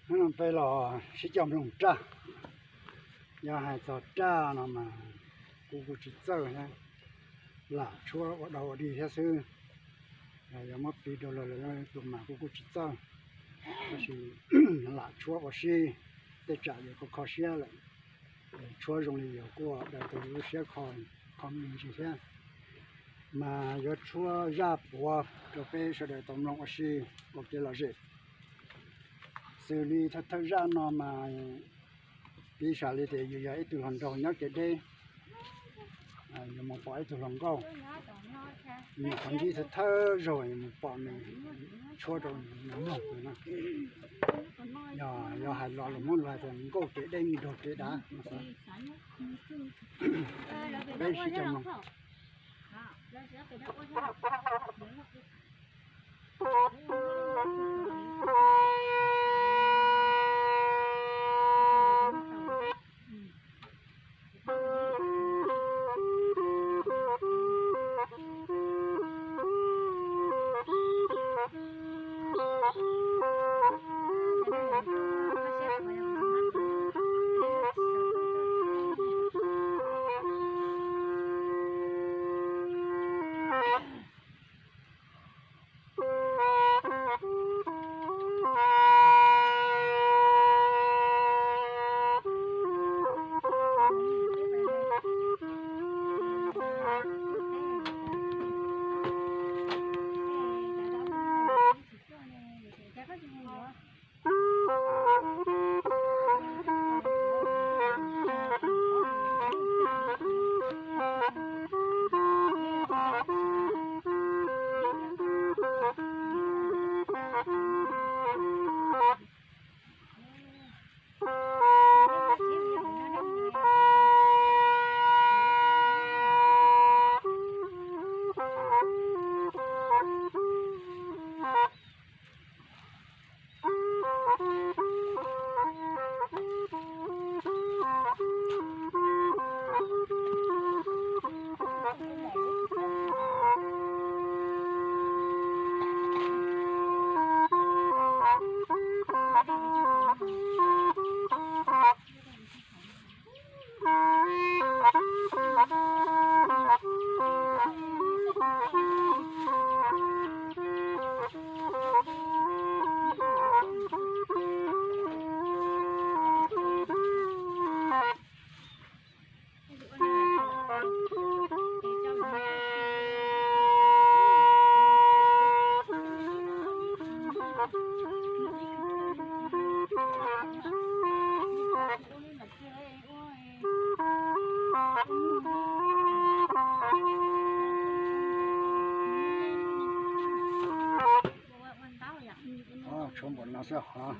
Hnub no peb los sib coj mloog raj. Yog hais txog raj no mas kuv kuj tsis txawj thiab, lam tshuab ua dog ua dig thiab xwb. Yog muab piv rau lawv los yog tus mas kuv kuj tsis txawj, tab sis lam tshuab ua si, tej tsam yuav kho kho siab lawm. Tshuab zoo li yus kuj daws tau yus lub siab kho, kho me ntsis thiab. Mas yuav tshuab zaj puav rau peb sawv daws tau mloog ua si ua kev lom zem. Xws li thawj thawj zaj no mas piv xam li tias yus yog ib tug hluas nraug nyob kev deb, yus mus pom ib tug hluas nkauj, nws qhov ncauj thawj thawj zaug yus mus pom nws, tshuab rau nws mloog no. Yog, yog hais los lus Hmoob lus hais tias nkauj kev deb nraug kev dav no xwb. Peb sib coj mloog. Tshuav npaum no xwb os.